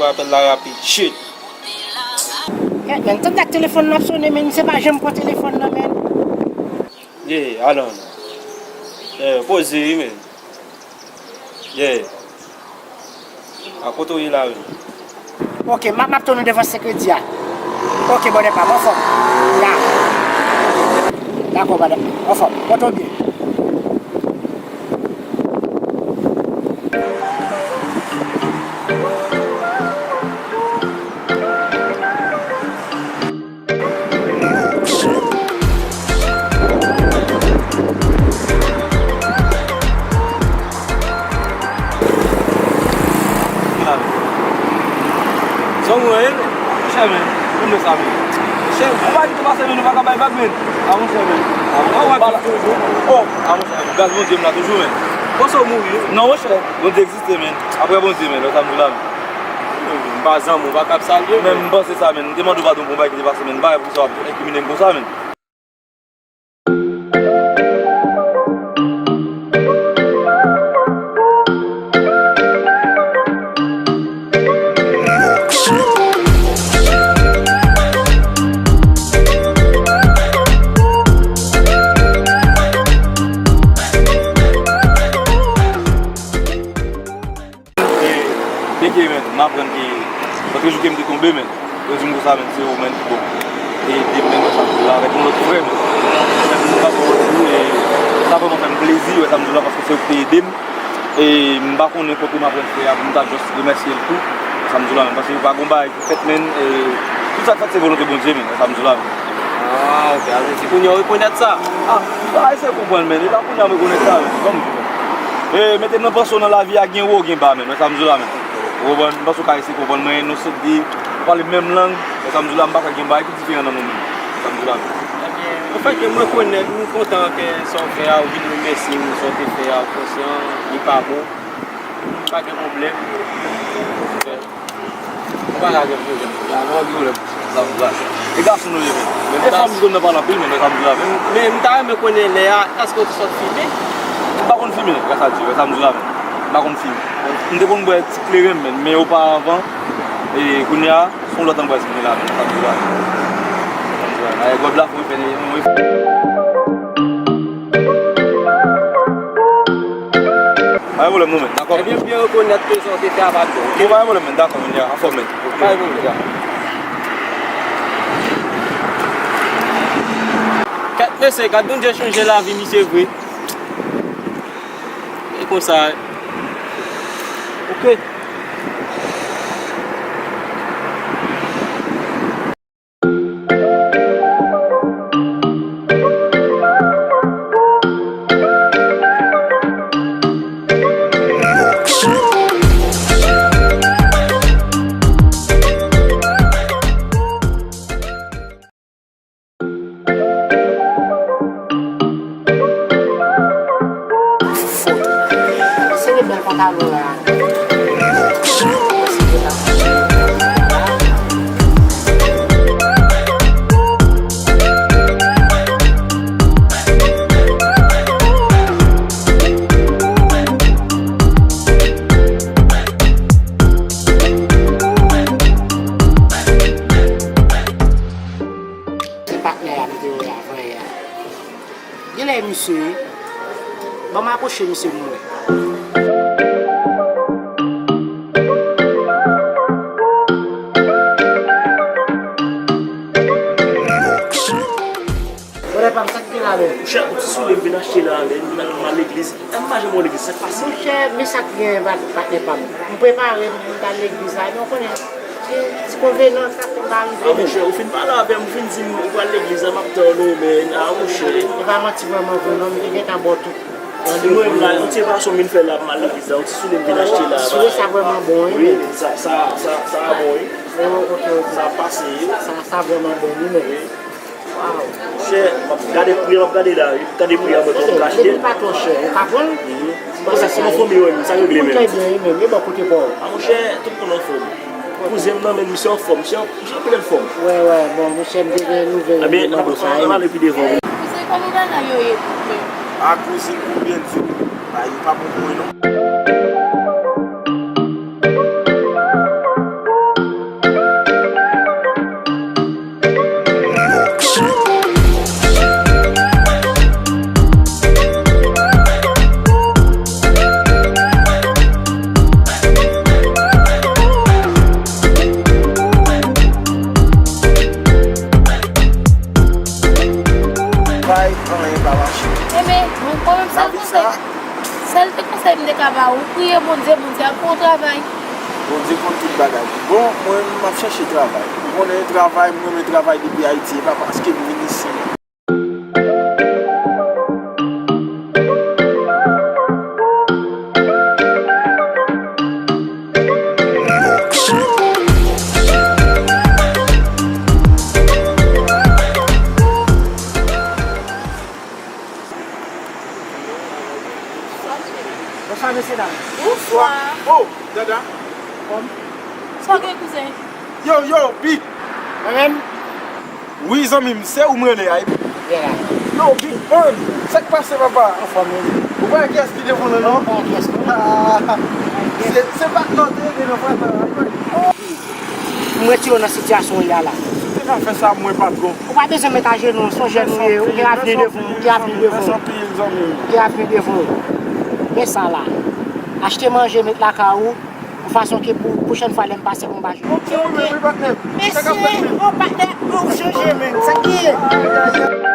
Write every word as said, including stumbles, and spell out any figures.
Apèl la rapid, shit. Kèt, men, tande ak telefòn nan ap sonnen, men, se pa janm pran telefòn nan, men. Yeah, I don't know. Yeah, poze wi, men. Yeah. A kote w ye la, men? Ok, m ap, m ap tann ou devan Sekredi a. Ok, brother pa m, anfòm. Ya. Dakò, brother. Anfòm. Pòte w byen. Sa w wè, monchè, men, konn sa, men. Monchè, ou pa di tou pase, men, nou pa ka bay vag, men. A, monchè, men. A, monchè, ou pa toujou. Oh, a, monchè, gras Bondye m la toujou, men. Panse w mouri, wi. Non, monchè, Bondye egziste, men. Apre Bondye, men, lè sa m di la, men. M pa zanmi w, pa ka ap salye, men m panse sa, men. M te mande w padon pou yon bagay ki te pase, men. M pa wè poukisa w ap enkrimine m konsa, men. E, byen ke, men, m aprann ke, paske jou ke m te tonbe, men, yo di m konsa, men, se ou, men, ki bon. E, ede m, men, sa m di la, avèk yon lòt frè, men. Frè m, m pa fè w di, e, sa vrèman fè m plezi, wè, sa m di la, paske se ou ki te ede m. E, m pa konnen kote m ap wè frè a, pou m ta just remèsye l tou, sa m di la, men, paske pa gon bagay ki fèt, men, e, tout sa k fèt, se volonte Bondye, men, sa m di la, men. Ah, ok, a vle di kounye a w rekonèt sa? Ah, bagay se konprann, men, e pa kounye a m rekonèt sa, men, ban m di, men. E, mete nan panse w nan lavi a, gen wo, gen ba, men, wè sa m di w la, men. Ou konprann? M panse w ka eseye konprann mwen, nou se de, nou pale menm lang, wè sa m di w la, m pa kwè gen bagay ki diferan nan nou menm, wè sa m di w la, men. Ebyen, anfèt, m rekonèt, m kontan ke sa w fè a, ou vin remèsye m, sa w te fè a, ou konsyan, li pa bon, pa gen pwoblèm. Ou pa ka gen pwoblèm. A, nou pa gen pwoblèm. Sa m di w la. E gason nou ye, men. Men e fanm ki konn nan pale anpil, men, men sa m di w la, men. Men m ta renmen konnen lè a, èske w te sot fimen? M pa konn fimen, gras a Dye, wè sa m di w la, men. M pa konn fimen. M te konn bwè ti kleren, men, men oparavan, e kounye a, se yon lòt anbrèz m gen la, men, sa m di w la, men. Sa m di w la, men. Ayè, gòd la fè yon fè, yon fè. Pa gen pwoblèm non, men, dakò, men. Ebyen, m byen rekonèt ke sa w te fè a pa t bon, ok? Bon, pa gen pwoblèm, men, dakò, men, ya, anfòm, men. Ok. Pa gen pwoblèm. Ya. Kèt mesye, gad Bondye chanje lavi misye vre. E konsa. Ok. Se de bèl pantalon la. Se patnè a m te wè avan yè a. Genlè e misye wi. Ban m apwoche misye pou m wè. Brother pa m, sa k gen la menm? Monchè, yon ti soulye m vin achte la, men m al legliz. M pa janm al legliz, sa k pase? Monchè, men sa k gen, pa-, patnè pa m. M prepare m pou m t al legliz la, men w konnen, gen ti konvenans la fè m pa rive menm. Ah, monchè, ou fin pale avè m, ou fin di m ou pral legliz la, m ap tann ou, men, ah, monchè. E pa manti vrèman vre non, m te gentan ba w tout randevou. Mwen menm la, yon ti enfòmasyon m vin fè la, m al legliz la, yon ti soulye m vin achte la. Soulye sa vrèman bon, wi. Wi, sa, sa, sa, sa bon, wi. Oh, ok, ok. Sa pase, wi. Sa, sa vrèman bon, wi, men. Wi. Waw. Chè, m ap gade pri a, m ap gade la, wi. M ap gade pri a, mwen tou, m ka achte. Depi l pa twò chè, ou ka pran l? Mhm. Bon, sa se nan fanmi, wi, sa regle menm. Ou trè byen, wi, men, men bon, kote pa w. Ah, monchè, tout moun anfòm. Kouzen m nan, men misye anfòm, misye, misye anpil anfòm. Wè, wè, bon, monchè, m te gen nouvèl pou sa, wi. Ann ale pi devan, wi. Kouzen, kòman bagay yo ye pou mwen? Ah, kouzen, pou byen di, bagay yo pa bon pou mwen, non. Ou priye Bondye, Bondye ap fè yon travay. Bondye konn tout bagay. Bon, mwen menm m ap chèche travay. Ou konnen travay, mwen renmen travay depi Ayiti. E pa paske m vin isi. Bonswa, mesye dam. Bonswa. Oh, dada. Kòm? Sa w gen, kouzen? Yo, yo, Big. Mwen menm? Wi, zanmi m, se ou m rele a, wi. Byen la. Yo, Big Pun, sa k pase, papa? Anfòm, wi. Ou pa wè kiyès ki devan nou, non? Ou pa wè kiyès, non? Ah, se, se pa non, te ede nou, frè, frè. M retire w nan sitiyasyon w ye a la. Si w te ka fè sa, mwen, patwon. Ou pa bezwen met ajenou, se yon jèn ou ye, ou gen avni devan w, ou gen avni devan w. Mèsi anpil, zanmi m. Ou gen avni devan w. Men sa la. Achte manje, met lakay ou, yon fason ke pou pwochèn fwa lè m pase pou m pa jwenn. Ok, ok. Wi, wi, patnè. Sa k ap fèt, men? Mesye, oh, patnè, oh, chanje, men. Sa k genyen?